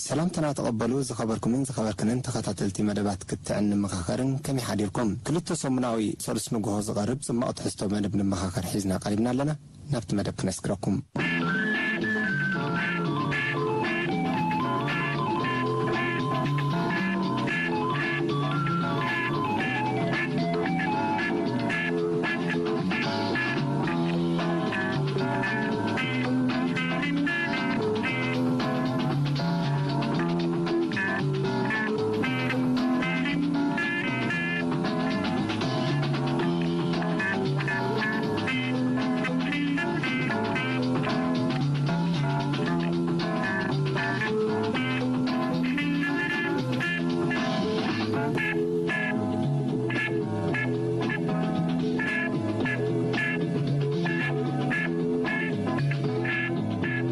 ሰላምታና ተቐበሉ። ዝኸበርኩምን ዝኸበርክንን ተኸታተልቲ መደባት ክትዕን ንመኻኸርን፣ ከመይ ሓዲርኩም? ክልተ ሰሙናዊ ሰሉስ ንግሆ ዝቐርብ ጽማቕ ትሕዝቶ መደብ ንመኻኸር ሒዝና ቀሪብና ኣለና። ናብቲ መደብ ክነስግረኩም።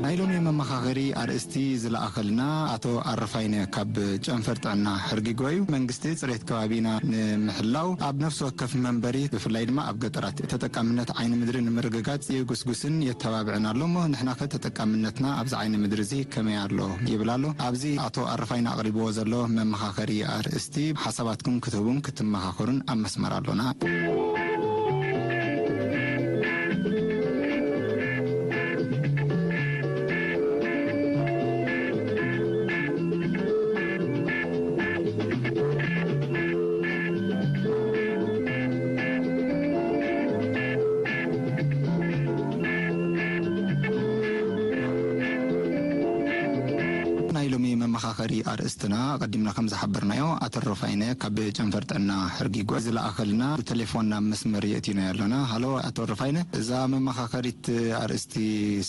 ናይ ሎሚ መመኻኸሪ ኣርእስቲ ዝለኣኸልና ኣቶ ኣረፋይነ ካብ ጨንፈር ጥዕና ሕርጊጎ እዩ። መንግስቲ ጽሬት ከባቢና ንምሕላው ኣብ ነፍሲ ወከፍ መንበሪ፣ ብፍላይ ድማ ኣብ ገጠራት፣ ተጠቃምነት ዓይኒ ምድሪ ንምርግጋጽ ይጉስጉስን የተባብዕን ኣሎ። እሞ ንሕናኸ ተጠቃምነትና ኣብዚ ዓይኒ ምድሪ እዚ ከመይ ኣሎ ይብል ኣሎ። ኣብዚ ኣቶ ኣረፋይነ ኣቕሪብዎ ዘሎ መመኻኸሪ ኣርእስቲ ሓሳባትኩም ክትህቡን ክትመኻኸሩን ኣብ መስመር ኣሎና። ናይ ሎሚ መመኻኸሪ ኣርእስትና ኣቐዲምና ከም ዝሓበርናዮ፣ ኣቶ ሩፋይነ ካብ ጨንፈር ጥዕና ሕርጊጎ ዝለኣኸልና ብቴሌፎን ናብ መስመር የእቲናዮ ኣለና። ሃሎ ኣቶ ሩፋይነ፣ እዛ መመኻኸሪት ኣርእስቲ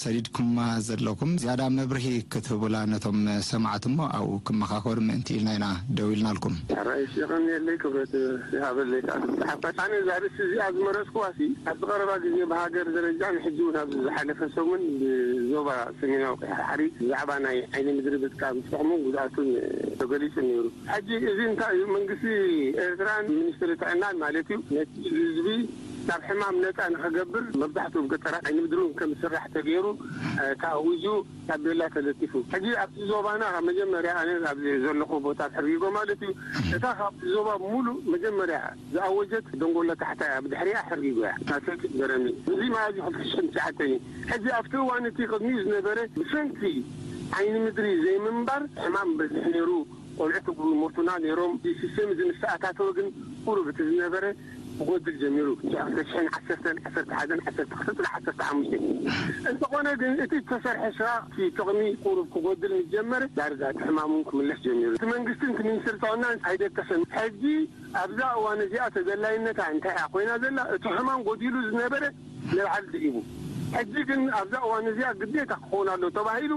ሰዲድኩማ ዘለኹም ዝያዳ መብርሂ ክትህቡላ ነቶም ሰማዕቲ እሞ ኣብኡ ክመኻኸሩ ምእንቲ ኢልና ኢና ደው ኢልናልኩም። ሕራይ የቐንየለይ፣ ክብረት ይሃበለይ። ሰዓት ሓፋሽ ኣነ እዛ ኣርእስቲ እዚኣ ዝመረጽኩዋ ሲ ኣብዚ ቀረባ ግዜ ብሃገር ደረጃ ንሕጂ እውን ኣብዚ ዝሓለፈ ሰሙን ብዞባ ሰሜናዊ ቀይሕ ባሕሪ ብዛዕባ ናይ ዓይኒ ምድሪ ብጥቃ ጥቕሙን ጉድኣቱን ተገሊጹ ነይሩ። ሕጂ እዚ እንታይ እዩ? መንግስቲ ኤርትራን ሚኒስትሪ ጥዕናን ማለት እዩ ነቲ ህዝቢ ካብ ሕማም ነጻ ንኽገብር መብዛሕትኡ ኣብ ገጠራት ዓይኒ ምድሪ እውን ከም ዝስራሕ ተገይሩ፣ እ፣ ተኣዊጁ ታቤላ ተለጢፉ። ሕጂ ኣብቲ ዞባና ካብ መጀመርያ ኣነ ኣብዚ ዘለኹ ቦታ ኣብ ሕርጊጎ ማለት እዩ እታ ካብቲ ዞባ ሙሉእ መጀመርያ ዝኣወጀት ደንጎሎ ታሕታይ እያ፣ ብድሕሪኣ ሕርጊጎ እያ። ናተት በረሚ እዚ መኣዚ ክልተ ሽሕን ትሽዓተን እዩ። ሕጂ ኣብቲ እዋን እቲ ቅድሚኡ ዝነበረ ብሰንኪ ዓይኒ ምድሪ ዘይምንባር ሕማም በዝሕ ነይሩ። ቆልዑት ሞቱና ነይሮም። እቲ ሲስተም እዚ ምስ ተኣታተወ ግን ቁሩብ እቲ ዝነበረ ክጎድል ጀሚሩ። ክልተ ሽሕን ዓሰርተን፣ ዓሰርተ ሓደን፣ ዓሰርተ ክልተን፣ ዓሰርተ ሓሙሽተን። እንተኾነ ግን እቲ ዝተሰርሐ ስራሕ እቲ ጥቕሚ ቁሩብ ክጎድል ምስ ጀመረ ዳርጋ እቲ ሕማም እውን ክምለስ ጀሚሩ። እቲ መንግስትን እቲ ሚኒስትሪ ጥዕናን ኣይደቀሰን። ሕጂ ኣብዛ እዋን እዚኣ ተደላይነታ እንታይ እያ ኮይና ዘላ? እቲ ሕማም ጎዲሉ ዝነበረ ንላዕሊ ድኢቡ። ሕጂ ግን ኣብዛ እዋን እዚኣ ግዴታ ክኸውን ኣሎ ተባሂሉ፣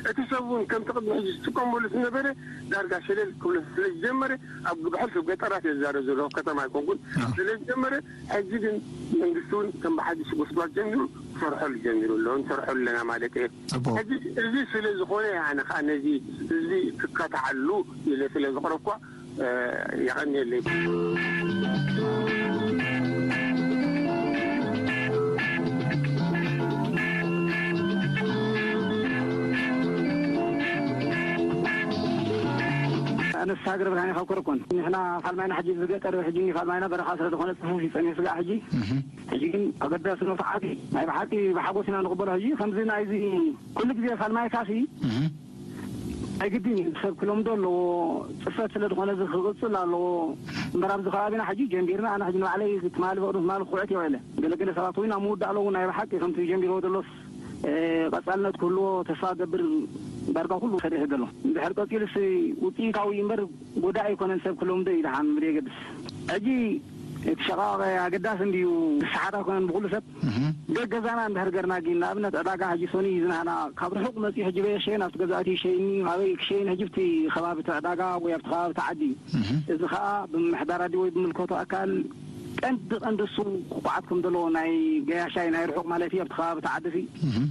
እቲ ሰብ እውን ከምቲ ቅድሚ ሕጂ ዝጥቀመሉ ዝነበረ ዳርጋ ሸለል ክብሎ ስለ ዝጀመረ፣ ኣብ ብሕልፊ ገጠራት እየ ዝዛረብ ዘለኹ፣ ከተማ ኣይኮንኩን። ኣዎ። ስለ ዝጀመረ፣ ሕጂ ግን መንግስቲ እውን ከም ብሓድሽ ጎስጓስ ጀሚሩ ክሰርሐሉ ጀሚሩ ኣሎ፣ ንሰርሐሉ ኣለና ማለት እየ። ጽቡቕ። ሕጂ እዚ ስለ ዝኾነ እየ ኣነ ከዓ ነዚ ህዝቢ ክካታዓሉ ኢለ ስለ ዝቕረብኳ፣ እ፣ የቐንየለይ። ኣነስ ሃገር ብርሃን ካብ ኮረኮን ንሕና ፋልማይና ሕጂ ዝገጠር ሕጂ ፋልማይና በረኻ ስለ ዝኾነ ጽፉፍ እዩ ጸኒሑ ስጋዕ ሕጂ። እህ። ሕጂ ግን ኣገዳስነቱ ዓቢ ናይ ብሓቂ ብሓጎስ ኢና ንቕበሎ። ሕጂ ከምዚ ናይዚ ኩሉ ግዜ ፋልማይካሲ እህ። ኣይግድን እዩ። ሰብ ክለምዶ ኣለዎ። ጽፈት ስለ ዝኾነ እዚ ክቕጽል ኣለዎ። እምበር ኣብዚ ከባቢና ሕጂ ጀሚርና፣ ኣነ ሕጂ ንባዕለይ ትማሊ በቕዱ ትማሊ ክውዕት የውዕለ። ገለገለ ሰባት እውን ኣብ ምውዳእ ኣለዉ። ናይ ብሓቂ ከምቲ ጀሚርዎ ዘሎስ፣ እ፣ ቀጻልነት ክህልዎ ተስፋ ገብር። ዳርጋ ኩሉ ሰሪሑ ዘሎ። እንድሕር ቀጺሉስ ውጽኢታዊ እዩ እምበር ጎዳኢ ኣይኮነን። ሰብ ክለምዶ እዩ ደሓን ብዘየገድስ። ሕጂ እቲ ሸቓቕ ኣገዳሲ እንድዩ። ንስሓት ኣይኮነን ብኹሉ ሰብ። እህ። ገገዛና እንድሕር ገርና ግን፣ ንኣብነት ዕዳጋ ሕጂ ሶኒ እዩ ዝናህና፣ ካብ ርሑቕ መጺኡ ሕጂ በየሸይን ኣብቲ ገዛእቲ ይሸይኒ፣ ኣበይ ክሸይን ሕጂ ኣብቲ ከባቢ እቲ ዕዳጋ ወይ ኣብቲ ከባቢ እቲ ዓዲ እዩ። እህ። እዚ ኸኣ ብምምሕዳር ዓዲ ወይ ብምልከቶ ኣካል ቀንዲ ቀንዲ እሱ ክቋዓት ከም ዘለዎ ናይ ገያሻይ ናይ ርሑቕ ማለት እዩ ኣብቲ ከባቢ እቲ ዓዲ እዚ። እህ።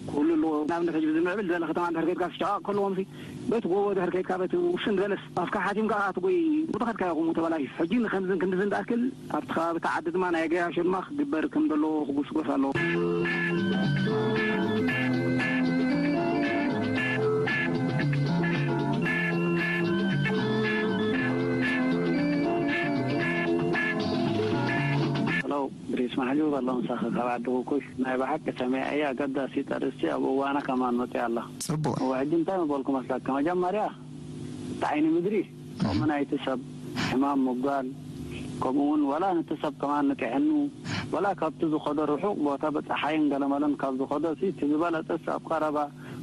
ኩሉ ኣለዎ። ንኣብነት ሕጂ ብዝምዕብል ዝበለ ከተማ እንድሕር ከድካ ትሸቓቕ ከለዎም ሲ በቲ ጎቦ ድሕር ከድካ በቲ ውስን ዝበለስ ኣፍካ ሓቲምካ ትጎይ ብትኸድካ ኢኹም ተበላሽ። ሕጂ ንከምዝን ክንድዝን ዝኣክል ኣብቲ ከባቢ ተዓዲ ድማ ናይ ገያሾ ድማ ክግበር ከም ዘለዎ ክጉስጎስ ኣለዎ። ሄሎ፣ ድሪስ ማሕጁብ ኣሎ ምሳኺ ካብ ዓዲ ኩኩሽ። ናይ ብሓቂ ሰሚዐያ ኣገዳሲ ጠርስቲ ኣብ እዋና ከማን መፅያ ኣላ። ፅቡቕ። እወ፣ ሕጂ እንታይ ምበልኩ መስለካ? መጀመርያ እቲ ዓይኒ ምድሪ ከምኡ ናይቲ ሰብ ሕማም ምጓል፣ ከምኡ እውን ዋላ ነቲ ሰብ ከማን ንጥዕኑ፣ ዋላ ካብቲ ዝኸዶ ርሑቕ ቦታ ብፀሓይን ገለመለን ካብ ዝኸዶ ሲ እቲ ዝበለፀስ ኣብ ቀረባ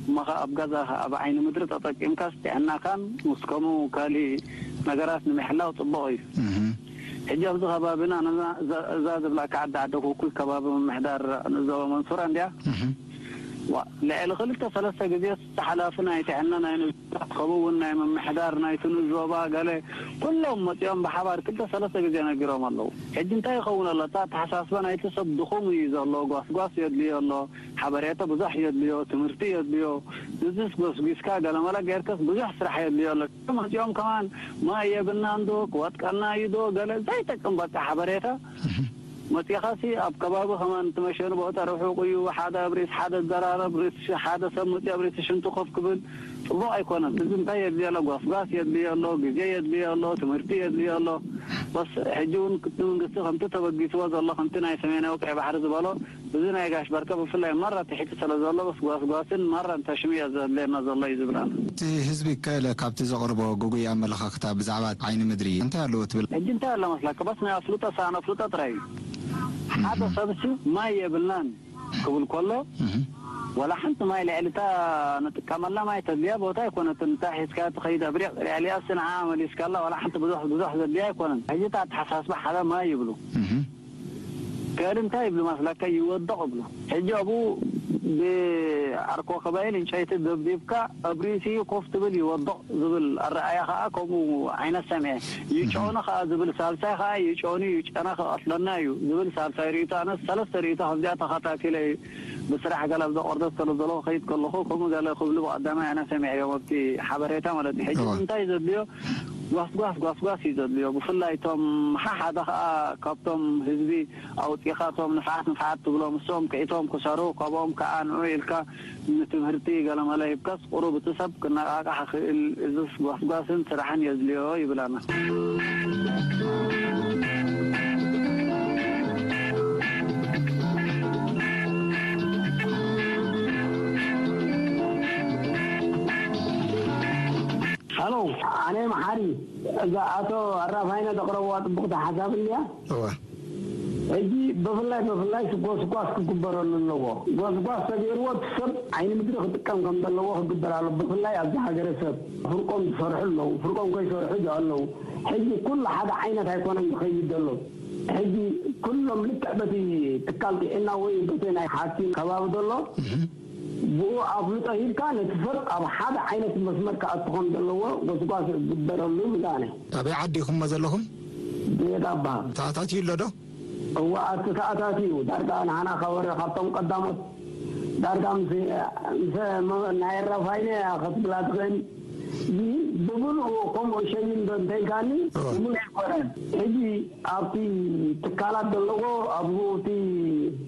እሞ ኸዓ ኣብ ገዛኻ ኣብ ዓይኒ ምድሪ ተጠቂምካስ ጥዕናኻን ምስ ከምኡ ካሊእ ነገራት ንምሕላው ፅቡቕ እዩ። እህ። ሕጂ ኣብዚ ከባቢና ነዛ እዛ እዛ ዝብላካ ዓዲ ዓደ ኩኩይ ከባቢ ምምሕዳር ንዞባ መንሱራ እንድያ። እህ። ዋ፣ ልዕሊ ክልተ ሰለስተ ግዜ ሓላፊ ናይ ጥዕና ናይ ንዞባ ከምኡ እውን ናይ ምምሕዳር ናይቲ ንዞባ ገለ ኩሎም መፂኦም ብሓባር ክልተ ሰለስተ ግዜ ነጊሮም ኣለዉ። ሕጂ እንታይ ይኸውን ኣሎ? እታ ኣተሓሳስባ ናይቲ ሰብ ድኹም እዩ ዘሎ። ጓስጓስ የድልዮ ኣሎ፣ ሓበሬታ ብዙሕ የድልዮ፣ ትምህርቲ የድልዮ። ንዝስ ጎስጒስካ ገለመለ ጌርከስ ብዙሕ ስራሕ የድልዮ ኣሎ። መፂኦም ከማን ማይ የብልናን ዶ ክወጥቀና እዩ ዶ ገለ ዘይጠቅም በቃ ሓበሬታ መፂኻሲ ኣብ ከባቢ ከማን እቲ መሸኒ ቦታ ርሑቕ እዩ። ሓደ ኣብ ርእሲ ሓደ ዝዘራረብ፣ ርእሲ ሓደ ሰብ መፂኡ ኣብ ርእሲ ሽንቱ ኮፍ ክብል ፅቡቕ ኣይኮነን። እዚ እንታይ የድልዮ ኣሎ? ጓስጓስ የድልዮ ኣሎ፣ ግዜ የድልዮ ኣሎ፣ ትምህርቲ የድልዮ ኣሎ። በስ ሕጂ እውን እቲ መንግስቲ ከምቲ ተበጊስዎ ዘሎ ከምቲ ናይ ሰሜናዊ ቀይ ባሕሪ ዝበሎ እዚ ናይ ጋሽ በርከ ብፍላይ ማራ ትሒቱ ስለ ዘሎ በስ ጓስጓስን ማራን ተሽምዮ ዘድልየና ዘሎ እዩ ዝብል ኣነ። እቲ ህዝቢ ከለ ካብቲ ዘቕርቦ ግጉይ ኣመለኻኽታ ብዛዕባ ዓይኒ ምድሪ እንታይ ኣለዎ ትብል? ሕጂ እንታይ ኣሎ መስለካ? በስ ናይ ኣፍልጦ ሰኣን ኣፍልጦ ጥራይ እዩ። ሓደ እህ። ሰብሲ ማይ የብልናን ክብል ከሎ እህ። ዋላ ሓንቲ ማይ ልዕሊ እታ ንጥቀመላ ማይ ተድልያ ቦታ ኣይኮነትን። እታ ሒዝካ ትኸይድ ኣብሪቕ ልዕሊኣ ስንዓ መሊስካላ ዋላ ሓንቲ ብዙሕ ብዙሕ ዘድልያ ኣይኮነን። ሕጂ እታ ኣተሓሳስባ ሓደ ማይ ይብሉ። እህ። ገለ እንታይ ይብሉ መስለካ? ይወድቕ ይብሉ። ሕጂ ኣብኡ ብዓርኮ ከባይን ዕንጨይቲ ደብዲብካ ኣብ ርእሲኡ ኮፍ ትብል ይወድቕ ዝብል ኣረኣእያ ኸኣ ከምኡ ዓይነት ሰሚዐ። ይጨኑ ኸኣ ዝብል ሳልሳይ ኸኣ ይጨኑ ይጨና ክቐትለና እዩ ዝብል ሳልሳይ ርእይቶ። ኣነስ ሰለስተ ርእይቶ ከምዚኣ ተኸታቲለ ብስራሕ ገለ ኣብ ዘቆርደት ስለ ዘለኹ ከይድ ከለኹ ከምኡ ገለ ክብሉ ብቐዳማይ ኣነ ሰሚዐዮም ኣብቲ ሓበሬታ ማለት እዩ። ሕጂ እወ። እንታይ ዘድልዮ ጓስጓስ ጓስጓስ እዩ ዘድልዮ። ብፍላይ እቶም ሓሓደ ኸኣ ካብቶም ህዝቢ ኣውጺኻቶም ንፍዓት ንፍዓት ትብሎም፣ እሶም ከኢቶም ክሰሩ፣ ካብኦም ከኣ ንዑ ኢልካ ንትምህርቲ ገለመለ ሂብካስ ቁሩብ እቲ ሰብ ክነቓቃሕ ክእል። እዝስ ጓስጓስን ስራሕን የድልዮ ይብል ኣነ። ሃሎ፣ ኣነ መሓሪ፣ እዛ ኣቶ ኣራፋይነ ዘቕረብዋ ጽቡቕቲ ሓሳብ እንድያ። እወ። ሕጂ ብፍላይ ብፍላይ ጎስጓስ ክግበረሉ ኣለዎ። ጎስጓስ ተገይርዎ እቲ ሰብ ዓይኒ ምድሪ ክጥቀም ከም ዘለዎ ክግበር ኣሎ። ብፍላይ ኣብዚ ሃገረ ሰብ ፍርቆም ዝሰርሑ ኣለዉ፣ ፍርቆም ከይሰርሑ ኣለዉ። ሕጂ ኩሉ ሓደ ዓይነት ኣይኮነን ዝኸይድ ዘሎ። ሕጂ ኩሎም ልክዕ በቲ ትካል ጥዕና ወይ በቲ ናይ ሓኪም ከባቢ ዘሎ እህ። ብኡ ኣፍልጦ ሂብካ ነቲ ሰብ ኣብ ሓደ ዓይነት መስመር ክኣቱ ከም ዘለዎ ጎስጓስ ዝግበረሉ ምዛነ። ኣበይ ዓዲ ኢኹምሞ ዘለኹም? ቤት ኣባ። ተኣታትዩ ኣሎ ዶ? እወ፣ ኣቲ ተኣታትዩ። ዳርጋ ንሓና ከበረ ካብቶም ቀዳሞት ዳርጋ ምስ ምስ መ- ናይ ረፋይነ እያ ክትብላ ትኽእል። ግን ብምሉኡ ከምኡ ሸሚም ዶ እንተኢልካኒ እወ። ብምሉኡ ኣይኮነን። ሕጂ ኣብቲ ትካላት ዘለዎ ኣብኡ እቲ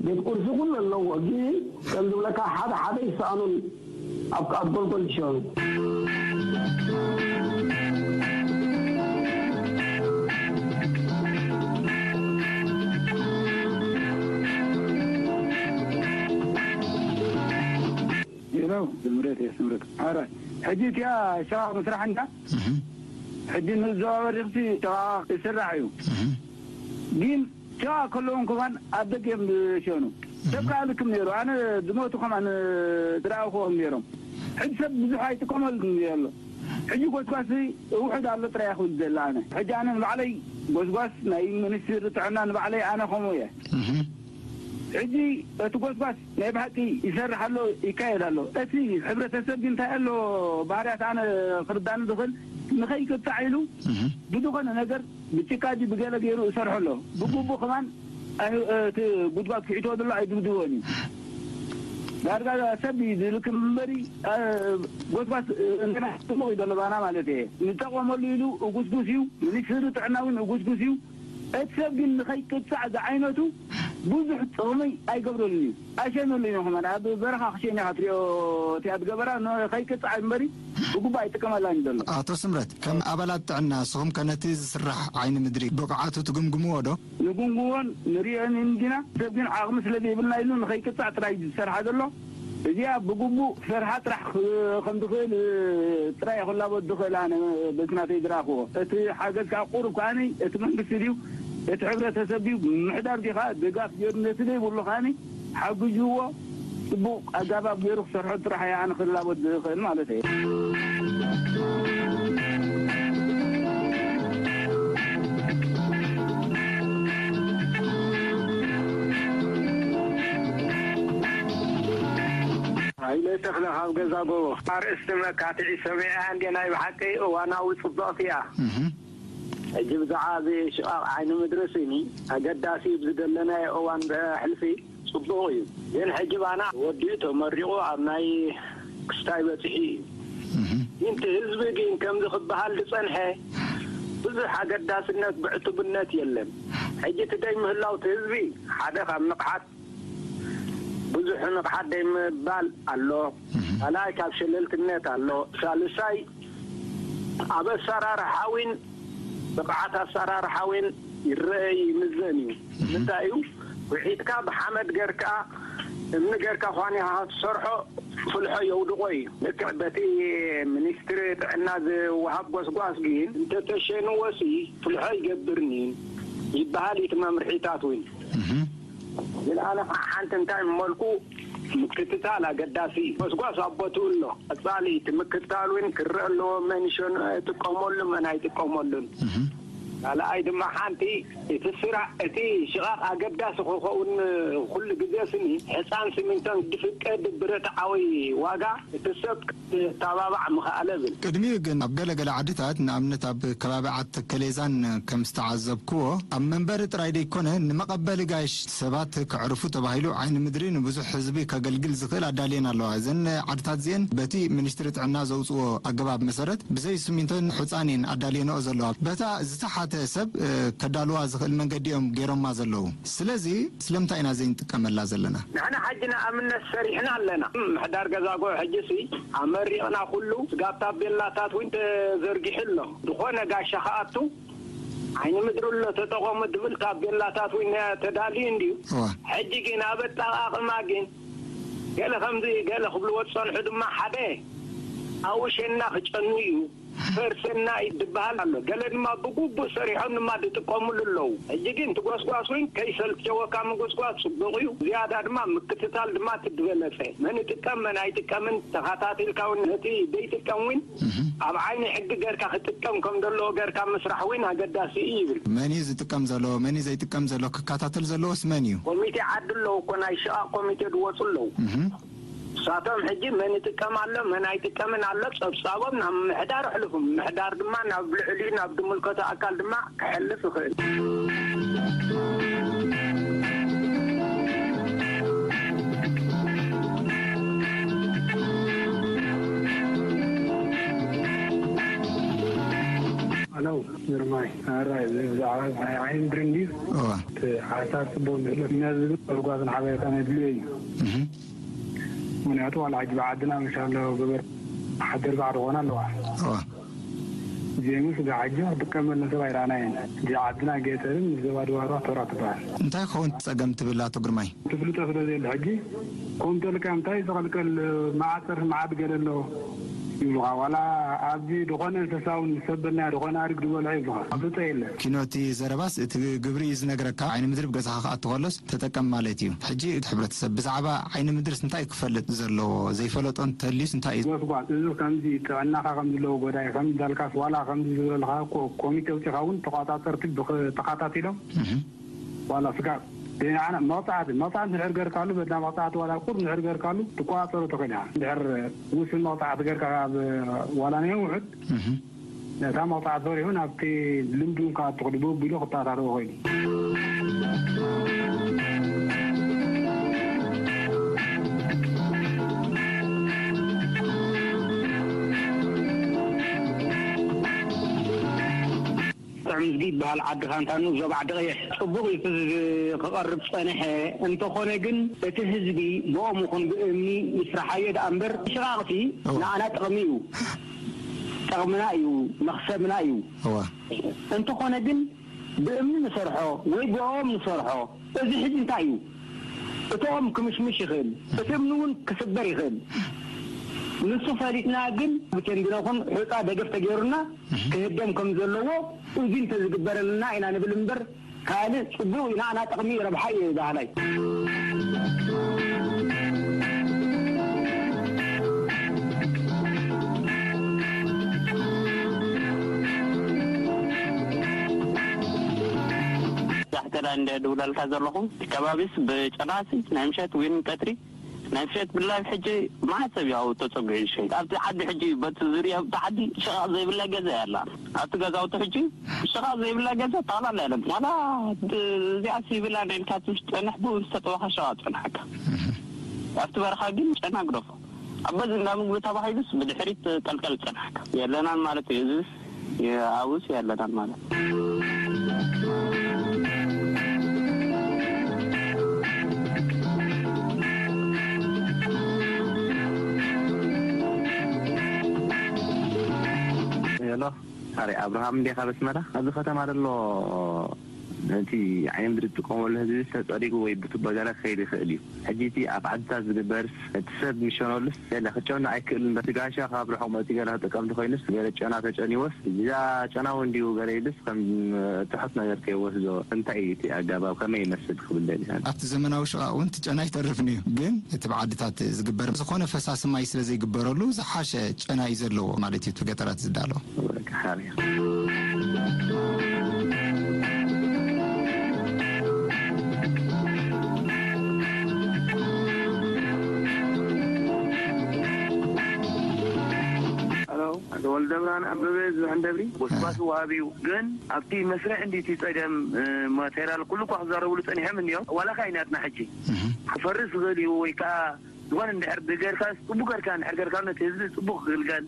ቤት ቁርሲ ኩሉ ኣለዎ። ግን ከም ዝብለካ ሓደ ሓደ ይሰኣኑን ኣብ ኣብ ጎልጎል ይሸኑ። ሄሎ፣ ስምረት እየ፣ ስምረት። ኧረ፣ ሕጂ እቲኣ ሸቓቕ ምስራሕ እንዳ፣ እህ። ሕጂ ንዘዋወር ዲኽሲ ሸቓቕ ይስራሕ እዩ። እህ። ግን ሸቓቕ ከለዎም ከማን ኣብ ደገ እዮም ዝሸኑ። ሰብ እህ። ከኣ ልክም ነይሩ። ኣነ ዝሞቱ ከማን ዝረኣኹዎም ነይሮም። ሕጂ ሰብ ብዙሕ ኣይጥቀመሉን ዘሎ። ሕጂ ጎስጓስ ውሑድ ኣሎ ጥራይ እየ ክብል ዘለ ኣነ። ሕጂ ኣነ ንባዕለይ ጎስጓስ ናይ ሚኒስትሪ ጥዕና ንባዕለይ ኣነ ከምኡ እየ። እህ። ሕጂ እቲ ጎስጓስ ናይ ብሓቂ ይሰርሕ ኣሎ፣ ይካየድ ኣሎ። እቲ ሕብረተሰብ ግን እንታይ ኣሎ ባህርያት ኣነ ክርዳኒ ዝኽእል ንኸይቅጣዕ ኢሉ እህ። ብዝኾነ ነገር ብጭቃ ድዩ ብገለ ገይሩ ይሰርሖ ኣሎ። ብግቡእ ከማን ኣይ- እቲ ጉድጓድ ክሕቶ ዘሎ ኣይድብድቦን እዩ። ዳርጋ ሰብ እዩ ዝልክም እምበሪ፣ እ፣ ጎስጓስ፣ እ፣ እንትና ጽቡቕ እዩ ዘሎ ባና ማለት እየ። ንጠቐመሉ ኢሉ እጉስጉስ እዩ፣ ሚኒስትሪ ጥዕና እውን እጉስጉስ እዩ። እቲ ሰብ ግን ንኸይቅጻዕ ዝዓይነቱ ብዙሕ ጥቕሚ ኣይገብረሉን እዩ። ኣሸነሉ እዩ ንኹመን ኣብ በረኻ ክሸኛ ክትሪኦ እቲ ኣብ ገበራ ንኸይቅጻዕ እምበሪ ብግቡእ ኣይጥቀመላን እዩ ዘሎ። ኣቶ ስምረት፣ ከም ኣባላት ጥዕና ንስኹም ከ ነቲ ዝስራሕ ዓይኒ ምድሪ ብቕዓቱ ትግምግምዎ ዶ? ንጉንጉዎን ንሪኦን እንዲና፣ ሰብ ግን ዓቕሚ ስለ ዘይብልና ኢሉ ንኸይቅጻዕ ጥራይ ዝሰርሓ ዘሎ። እዚኣ ብግቡእ ክሰርሓ ጥራሕ ክ-፣ ከም ዝኽእል ጥራይ ክላቦት ዝኽእል ኣነ በቲ ናተይ ዝረኣኽዎ። እቲ ሓገዝ ከኣ ቁሩብ ከኣ እቲ መንግስቲ ድዩ እቲ ሕብረተሰብ ድዩ ምሕዳር ዲኻ ድጋፍ ገይሩ ነቲ ዘይብሉ ከኣ ሓግዝዎ ጽቡቕ ኣገባብ ገይሩ ክሰርሖ ጥራሕ እየ ኣነ ክላቦት ዝኽእል ማለት እየ። ሃይለ ተኽለ ካብ ገዛ ጎቦ። ኣርእስቲ መካትዒ ሰሚዐያ እንዴ ናይ ብሓቂ እዋናዊ ጽብቕቲ እያ። እህ። ሕጂ ብዛዕባ እዚ ሽቓቕ ዓይኒ ምድሪ ስኒ ኣገዳሲ እዩ ብዝደለናዮ እዋን ብሕልፊ ጽቡቕ እዩ። ግን ሕጂ ባና ወዲኡ ተመሪቑ ኣብ ናይ ክስታይ በጺሑ እዩ። እህ። ግን እቲ ህዝቢ ግን ከምዚ ክበሃል ዝጸንሐ ብዙሕ ኣገዳስነት ብዕቱብነት የለን። ሕጂ እቲ ደይ ምህላው እቲ ህዝቢ ሓደ ካብ ንቕሓት ብዙሕ ንቕሓት ደይ ምባል ኣሎ። እህ። ካልኣይ ካብ ሸለልትነት ኣሎ። ሳልሳይ ኣብ ኣሰራርሓ እውን ብቕዓት ኣሰራርሓ እውን ይረአ ይምዘን እዩ። እህ። ምንታይ እዩ? ውሒጥካ ብሓመድ ገርካ እምኒ ገርካ ኳን ኢኻ ክትሰርሖ ፍልሖ የውድቖ እዩ። ልክዕ በቲ ሚኒስትሪ ጥዕና ዝወሃብ ጎስጓስ ግን እንተተሸንዎሲ ፍልሖ ይገብርኒ ይበሃል እዩ እቲ መምርሒታት እውን። እህ። ግን ኣነ ከዓ ሓንቲ እንታይ መልኩ ምክትታል ኣገዳሲ እዩ። ጎስጓስ ኣብ ቦትኡ ኣሎ። ቀጻሊ እቲ ምክትታል እውን ክረአ ኣለዎ። መን ይሸንኦ ይጥቀመሉ፣ መን ኣይጥቀመሉን። እህ። ካልኣይ ድማ ሓንቲ እቲ ስራሕ፣ እቲ ሽቓቕ ኣገዳሲ ክኸውን ኩሉ ግዜ ስኒ ሕፃን ሲሚንቶን ድፍቀድ ብረትዓዊ ዋጋ እቲ ሰብ ክተባባዕ ምኽኣለ ብል። ቅድሚኡ ግን ኣብ ገለ ገለ ዓድታት፣ ንኣብነት ኣብ ከባቢ ዓዲ ተከሌዛን ከም ዝተዓዘብክዎ፣ ኣብ መንበሪ ጥራይ ደይኮነ ንመቐበሊ ጋይሽ ሰባት ከዕርፉ ተባሂሉ ዓይኒ ምድሪ ንብዙሕ ህዝቢ ከገልግል ዝኽእል ኣዳልየን ኣለዋ። እዘን ዓድታት እዚአን በቲ ሚኒስትሪ ጥዕና ዘውፅዎ ኣገባብ መሰረት ብዘይ ሲሚንቶን ሑፃን እየን ኣዳልየንኦ ዘለዋ። በታ ዝተሓተ ሰብ፣ እ፣ ከዳልዋ ዝኽእል መንገዲ እዮም ገይሮማ ዘለዉ። ስለዚ ስለምንታይ ኢና ዘይንጥቀመላ ዘለና? ንሕና ሕጂ ንኣብነት ሰሪሕና ኣለና። ምሕዳር ገዛጎ ሕጂ ሲ ኣመሪቕና ኩሉ ስጋብ ታቤላታት እውን ተዘርጊሑ ኣሎ። ዝኾነ ጋሻ ክኣቱ ዓይኒ ምድሪ ኣሎ ተጠቐሙ ዝብል ታቤላታት እውን ተዳልዩ እንድዩ። እዋ። ሕጂ ግን ኣብ ኣጠቓቕማ ግን ገለ ከምዚ ገለ ክብልዎ ዝጸንሑ ድማ ሓደ ኣብኡ ሸና ክጨኑ እዩ። ፐርሰና ይድበሃል ኣሎ። ገለ ድማ ብግቡእ ሰሪሖም ድማ ዝጥቀሙሉ ኣለዉ። ሕጂ ግን ትጎስጓስ እውን ከይሰልቸወካ ምጉስጓስ ጽቡቕ እዩ። ዝያዳ ድማ ምክትታል ድማ ትድበለጸ። መን ይጥቀም መን ኣይጥቀምን ተኸታቲልካ እውን ነቲ ዘይጥቀም እውን እህ። ኣብ ዓይኒ ሕጊ ገርካ ክጥቀም ከም ዘለዎ ገርካ ምስራሕ እውን ኣገዳሲ እዩ ይብል። መን እዩ ዝጥቀም ዘሎ፣ መን እዩ ዘይጥቀም ዘሎ ክከታተል ዘለዎስ መን እዩ? ኮሚቴ ዓዲ ኣለዉ እኮ፣ ናይ ሽቓቕ ኮሚቴ ዝወፁ ኣለዉ። እህ። ንሳቶም ሕጂ መን ይጥቀም ኣሎ፣ መን ኣይጥቀምን ኣሎ፣ ጸብጻቦም ናብ ምምሕዳር ኣሕልፉ። ምምሕዳር ድማ ናብ ልዕሊኡ፣ ናብ ዝምልከቶ ኣካል ድማ ክሕልፍ ይኽእል። ኣለው ግርማይ፣ ኣራይ፣ እዚ ብዛዕባ ናይ ዓይኒ ምድሪ እንድዩ። እዋ። እቲ ሓሳብ ጽቡቕ እንድሎ፣ ነዚ ግን ተጓዝን ሓበሬታን የድልዮ እዩ። እህ። ምኽንያቱ ዋላ ሕጂ ብዓድና መሻሎ ገበር ሓደር ባዕዲ ኾና ኣለዋ። እዋ። ዜምስ ብሓጂ ክጥቀመሉ ሰብ ኣይረኣናየን። እዚ ዓድና ገጠርን ዞባ ድባሮ ተራ ትበሃል። እንታይ ክኸውን ጸገም ትብል ኣቶ ግርማይ? ትፍልጦ ስለ ዘየለ ሕጂ ከምኡ ተልካ እንታይ ዝኸልከል መዓጽር መዓድ ገለ ኣሎ ይብሉኻ። ዋላ ኣብዚ ዝኾነ እንስሳ እውን ዝሰበልናዮ ዝኾነ ኣድግ ዝበልዖ ይብሉኻ። ኣፍልጦ የለ። ኪኖቲ ዘረባስ እቲ ግብሪ እዩ ዝነግረካ። ዓይኒ ምድሪ ብገዛኻ ክኣቱ ከሎስ ተጠቀም ማለት እዩ። ሕጂ እቲ ሕብረተሰብ ብዛዕባ ዓይኒ ምድርስ እንታይ እዩ ክፈልጥ ዘለዎ? ዘይፈለጦ እንተልዩስ እንታይ እዩ? ጎስጓስ፣ እዚ ከምዚ ጥዕናኻ ከም ዘለዎ ጎዳኢ፣ ከምዚ እንዳልካስ ዋላ ከምዚ ዝበልካ እኮ ኮሚቴ ኣውጺኻ እውን ተቋጻጸርቲ ብኸ-፣ ተኸታቲሎም እህ። ዋላ ስጋብ ንዓና መቕጻዕቲ፣ መቕጻዕቲ እንድሕር ገርካሉ፣ በዳ መቕጻዕቲ ዋላ ቁሩብ እንድሕር ገርካሉ ትቆጻጸሮ ትኽእል ኢኻ። እንድሕር ውስን መቕጻዕቲ ገርካ ኣብ ዋላ ናይ ውሑድ እህ። ነታ መቕጻዕቲ ፈሪሑ ናብቲ ልምዲ እውን ክኣቱ ክድብብ ኢሉ ክተኣታተዎ ይኽእል እዩ። ህዝቢ ይበሃል ዓዲ ኻንታኑ ዞባ ዓዲ ቀይሕ ጽቡቕ እዩ ክዝ- ክቐርብ ጸንሐ። እንተኾነ ግን እቲ ህዝቢ ብኦም ይኹን ብእምኒ ይስራሓዮ ደኣ እምበር ሽቓቕቲ እዋ። ንዓና ጥቕሚ እዩ፣ ጥቕምና እዩ፣ መኽሰብና እዩ። እዋ። እንተኾነ ግን ብእምኒ ንሰርሖ ወይ ብኦም ንሰርሖ፣ እዚ ሕጂ እንታይ እዩ? እቶም ክምሽምሽ ይኽእል፣ እቲ እምኒ እውን ክስበር ይኽእል። ንሱ ፈሊጥና ግን ብቴንድኖ ኹን ሑፃ ደገፍ ተገይሩና ክህደም ከም ዘለዎ እዚ እንተዝግበረልና ኢና ንብል እምበር ካልእ ጽቡቕ ኢና ኣና ጥቕሚ ረብሓ እዩ ባህላይ። ዛሕተላ እንደ ድውላልካ ዘለኹ ከባቢስ ብጨናሲ ናይ ምሸት ዊን ቀትሪ ናይ ምሸት ብላይ ሕጂ መዓት ሰብ ያው ተጸጉዑ ይሸይ ኣብቲ ዓዲ ሕጂ በቲ ዙርያ ኣብቲ ዓዲ ሸቓቕ ዘይብላ ገዛ ያላ ኣብቲ ገዛውቲ ሕጂ ሸቓቕ ዘይብላ ገዛ ጠቕላላ ያለን ዋላ እዚኣ ሲቪላ ናይ ኢልካ ትምሽ ጸንሕ ብኡ ዝተጠዋኻ ሸቓቕ ጸንሓካ ኣብቲ በረኻ ግን ጨና ግደፎ ኣብ በዚ እንዳ ምግቢ ተባሂሉስ ብድሕሪት ቀልቀል ጸንሓካ የለናን ማለት እዩ እዚስ የኣብስ ያለናል ማለት ሄሎ፣ ኣረ ኣብርሃም እንዴ ካብ ኣስመራ ኣብዚ ከተማ ዘሎ እቲ ዓይኒ ምድሪ ትጥቀመሉ ህዝቢ ተጸሪጉ ወይ ብቱቦ ገለ ክኸይድ ይኽእል እዩ። ሕጂ እቲ ኣብ ዓድታት ዝግበርስ እቲ ሰብ ምሸነሉስ የለ ክጨኑ ኣይክእልን እምበር እቲ ጋሻ ካብ ርሑቕ መጺኡ ገለ ክጥቀም እንተኾይኑስ ገለ ጨና ተጨንይዎስ እዛ ጨና እውን ድዩ ገለ ኢሉስ ከም ትሑት ነገር ከይወስዶ እንታይ እዩ እቲ ኣገባብ ከመይ ይመስል ክብል ደሊኻ። ኣብቲ ዘመናዊ ሽቓቕ እውን እቲ ጨና ኣይተርፍን እዩ ግን እቲ ብዓድታት ዝግበር ዝኾነ ፈሳሲ ማይ ስለ ዘይግበረሉ ዝሓሸ ጨና እዩ ዘለዎ ማለት እዩ እቲ ገጠራት ዝዳሎ። ወልደብርሃን ኣበበ ዝብሐን ደብሪ ጎስጓስ ዋሃቢ እዩ ግን ኣብቲ መስርሕ እንዲቲ ጸገም ማቴርያል ኩሉ እኳ ክዛረብሉ ጸኒሖም እንዲዮም ዋላ ካይናትና ሕጂ ክፈርስ ዝኽእል እዩ ወይ ከዓ ዝኾነ እንድሕር ብገርካስ ጽቡቅ ገርካ እንድሕር ገርካ ነቲ ህዝቢ ጽቡቅ ክግልገል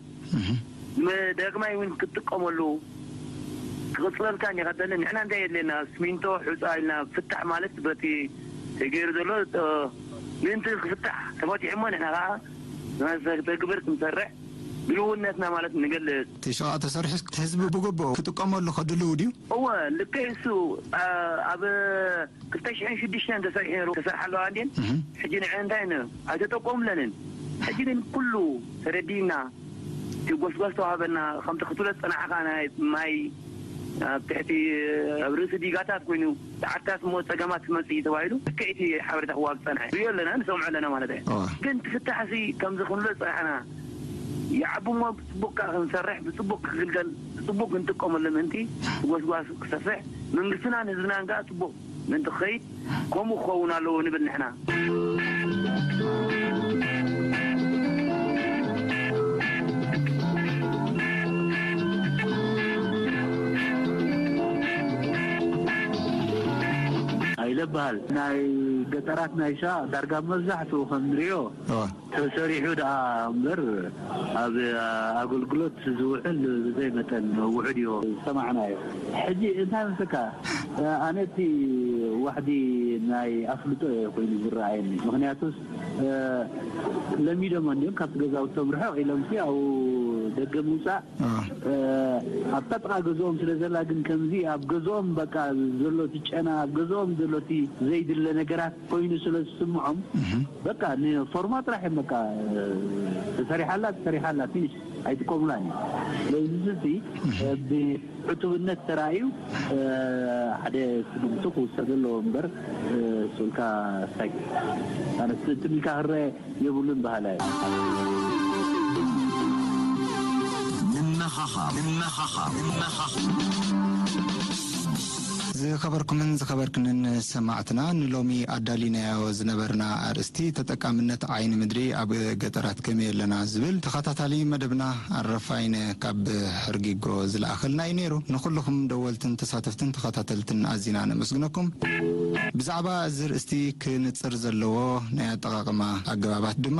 ንመ- ዳግማይ እውን ክትጥቀመሉ ክቕጽለልካ እንዲኻ ትደሊ ንሕና እንታይ የድልየና ስሚንቶ ሑጻ ኢልና ፍታሕ ማለት በቲ ተገይሩ ዘሎ እ፣ ምእንቲ ክፍታሕ ተፈቲሑ እሞ ንሕና ከዓ ተግብር ክንሰርሕ ድልውነትና ማለት ንገልጽ። እቲ ሸቓቕ ተሰሪሑ ህዝቢ ብግብኡ ክጥቀመሉ ከድልው ድዩ? እወ ልክዕ እሱ ኣብ ክልተ ሽሕን ሽዱሽተን ተሰሪሑ ነይሩ ክሰርሓ ኣለዋ እንዴን ሕጂ ንዐ እንታይ ነ ኣይተጠቆምለንን ሕጂ ግን ኩሉ ተረዲእና እቲ ጎስጓስ ተዋህበና ከምቲ ክትብሎ ዝፀናዕኻ ናይ ማይ ኣብ ትሕቲ ኣብ ርእሲ ዲጋታት ኮይኑ ሰዓታት እሞ ፀገማት ክመፅእ እዩ ተባሂሉ ልክዕ እቲ ሓበሬታ ክዋብ ዝፀንሐ ንሪኦ ኣለና ንሰምዖ ኣለና ማለት እዩ ግን ትፍታሕሲ ከምዚ ክንብሎ ዝፀናሕና ይዓቢ እሞ ብፅቡቅ ከዓ ክንሰርሕ ብፅቡቅ ክግልገል ብፅቡቅ ክንጥቀመሉ ምእንቲ ጎስጓስ ክሰፍሕ መንግስትና ንህዝብናን ከዓ ፅቡቅ ምእንቲ ክኸይድ ከምኡ ክኸውን ኣለዎ ንብል ንሕና። ኣይለ በሃል ናይ ገጠራት ናይ ሻ ዳርጋ መብዛሕትኡ ከም ንሪኦ ተሰሪሑ ደኣ እምበር ኣብ ኣገልግሎት ዝውዕል ብዘይ መጠን ውሑድ እዩ ዝሰማዕናዮ። ሕጂ እንታይ መስለካ ኣነ እቲ ዋሕዲ ናይ ኣፍልጦ እየ ኮይኑ ዝረኣየኒ። ምኽንያቱስ ለሚዶሞ እንዲዮም ካብቲ ገዛውቶም ርሕቕ ኢሎምሲ ኣብኡ ደገ ምውፃእ ኣብታ ጥቓ ገዝኦም ስለ ዘላ ግን ከምዚ ኣብ ገዝኦም በቃ ዘሎ እቲ ጨና ኣብ ገዝኦም ዘሎ እቲ ዘይድለ ነገራት ኮይኑ ስለ ዝስምዖም በቃ ንፎርማ ጥራሕ እዮም በቃ ተሰሪሓላ ተሰሪሓላ ፊኒሽ ኣይጥቀሙላን እዮም ስለዚ እዚ ብዕቱብነት ተራእዩ ሓደ ስጉምቲ ክውሰድ ኣለዎ እምበር ስኡልካ ስታይ ኣነ ትም ኢልካ ክረአ የብሉን በሃላይ እየ። ንመኻኻር ንመኻኻር ንመኻኻር ዝኸበርኩምን ዝኸበርክንን ሰማዕትና ንሎሚ ኣዳሊናዮ ዝነበርና ኣርእስቲ ተጠቃምነት ዓይኒ ምድሪ ኣብ ገጠራት ከመይ ኣለና ዝብል ተኸታታሊ መደብና ኣረፋይነ ካብ ሕርጊጎ ዝለኣኸልና እዩ ነይሩ። ንኹልኹም ደወልትን ተሳተፍትን ተኸታተልትን ኣዚና ነመስግነኩም። ብዛዕባ እዚ ርእስቲ ክንጽር ዘለዎ ናይ ኣጠቓቕማ ኣገባባት ድማ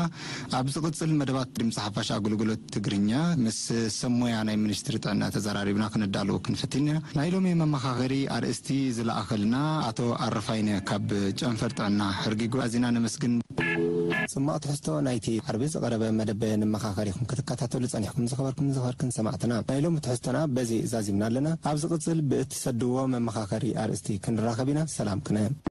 ኣብ ዝቕጽል መደባት ድምፂ ሓፋሽ ኣገልግሎት ትግርኛ ምስ ሰብ ሞያ ናይ ሚኒስትሪ ጥዕና ተዘራሪብና ክነዳልዎ ክንፍትን ኢና። ናይ ሎሚ መመኻኸሪ ኣርእስቲ ዝለኣኸልና ኣቶ ኣረፋይነ ካብ ጨንፈር ጥዕና ሕርጊጉ ኣዚና ነመስግን። ጽማቕ ትሕዝቶ ናይቲ ዓርቢ ዝቐረበ መደብ ንመኻኸሪኹም ክትከታተሉ ጸኒሕኩም ዝኸበርኩም ዝኸበርክን ሰማዕትና፣ ናይ ሎሚ ትሕዝቶና በዚ ዛዚምና ኣለና። ኣብ ዝቕጽል ብእትሰድዎ መመኻኸሪ ኣርእስቲ ክንራኸብ ኢና። ሰላም ክነ።